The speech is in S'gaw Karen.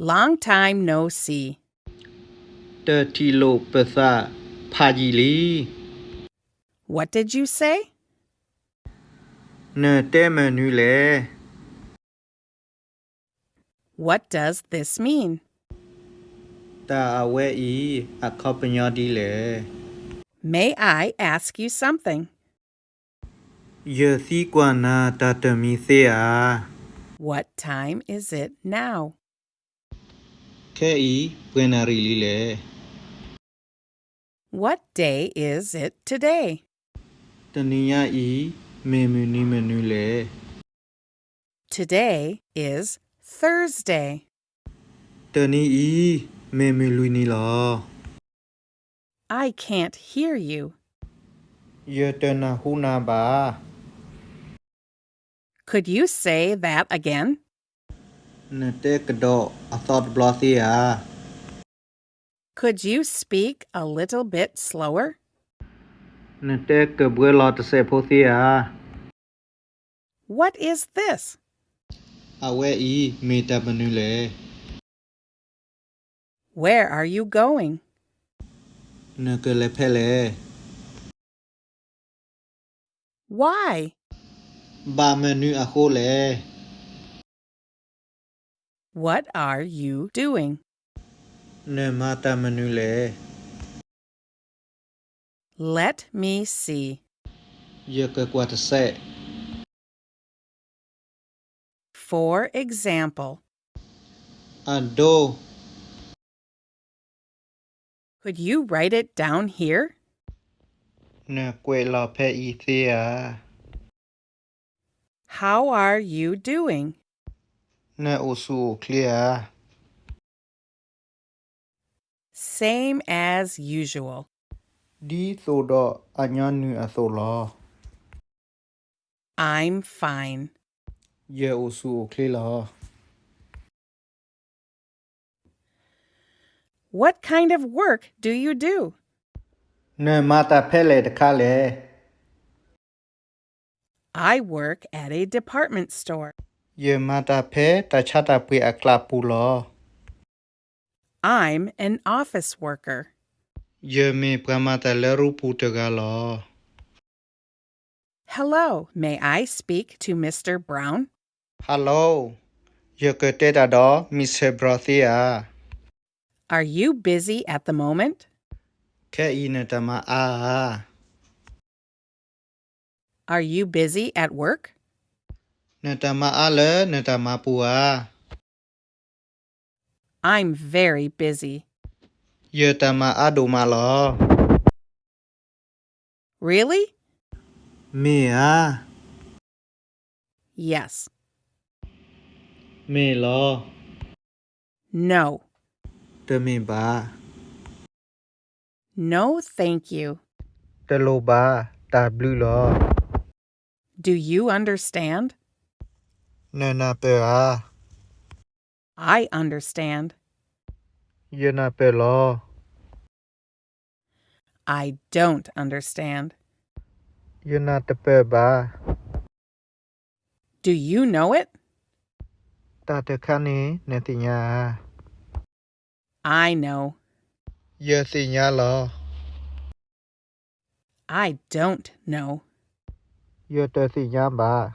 Long time no see. တထံၣ်လိာ်ပသးဖးယံာ်လံ. What did you say? နတဲမနုၤလဲၣ်. What does this mean? တၢ်အဝဲအံၤ အခီပညီဒ်လဲၣ်. May I ask you something? ယသံကွၢ်နၤတၢ်တမံၤသ့ဧါ. What time is it now? ခဲအံၤ ပှဲၤနၣ်ရံၣ်လံလဲၣ်. What day is it today? တနံၤညါအံၤ မ့ၢ်မုၢ်နံၤမနုၤလဲၣ်. Today is Thursday. တနံၤအံၤ မ့ၢ်မုၢ်လွံၢ်နံၤလီၤ. I can't hear you. ယတနၢ်ဟူနၤဘၣ်. Could you say that again? နတဲကဒီးအသီတဘျီသ့ဧါ. Could you speak a little bit slower? နတဲကဘှၢလီၤတစဲးဖိသ့ဧါ. What is this? အဝဲအံၤ မ့ၢ်တၢ်မနုၤလဲၣ်. Where are you going? နကလဲၤဖဲလဲၣ်. Why? ဘၣ်မနုၤအဃိလဲၣ်. What are you doing? နမၤတၢ်မနုၤလဲၣ်. Let me see. ယကကွၢ်တစဲး. For example. အဒိ. Could you write it down here? နကွဲးလီၤဖဲအံၤသ့ဧါ. How are you doing? နအိၣ်ဆူၣ်အိၣ်ချ့ဧါ. Same as usual. ဒ်သိးဒီးအညီနုၢ်အသိးလီၤ. I'm fine. ယအိၣ်ဆူၣ်အိၣ်ချ့လီၤ. What kind of work do you do? နမၤတၢ်ဖဲလဲၣ်တခါလဲၣ်. I work at a department store. ယမၤတၢ်ဖဲတၢ်ဆါတၢ်ပှ့ၤအကျးပူၤလီၤ. I'm an office worker. ယမ့ၢ်ပှၤမၤတၢ်လၢရူပူၤတဂၤလီၤ. Hello, may I speak to Mister Brown? Hello, ယကတဲတၢ်ဒီး Mister Brown သ့ဧါ. Are you busy at the moment? ခဲအံၤနတၢ်မၤအါဧါ. Are you busy at work? နတၢ်မၤအါလၢနတၢ်မၤပူၤဧါ. I'm very busy. ယတၢ်မၤအါဒိၣ်မးလီၤ. Really? မ့ၢ်ဧါ. Yes. မ့ၢ်လီၤ. No. တမ့ၢ်ဘၣ်. No, thank you. တလိၣ်ဘၣ်, တၢ်ဘျုးလီၤ. Do you understand? နနၢ်ပၢၢ်ဧါ. I understand. ယနၢ်ပၢၢ်လီၤ. I don't understand. ယနၢ်တပၢၢ်ဘၣ်. Do you know it? တၢ်တခါန့ၣ် နသ့ၣ်ညါဧါ. I know. ယသ့ၣ်ညါလီၤ. I don't know. ယတသ့ၣ်ညါဘၣ်.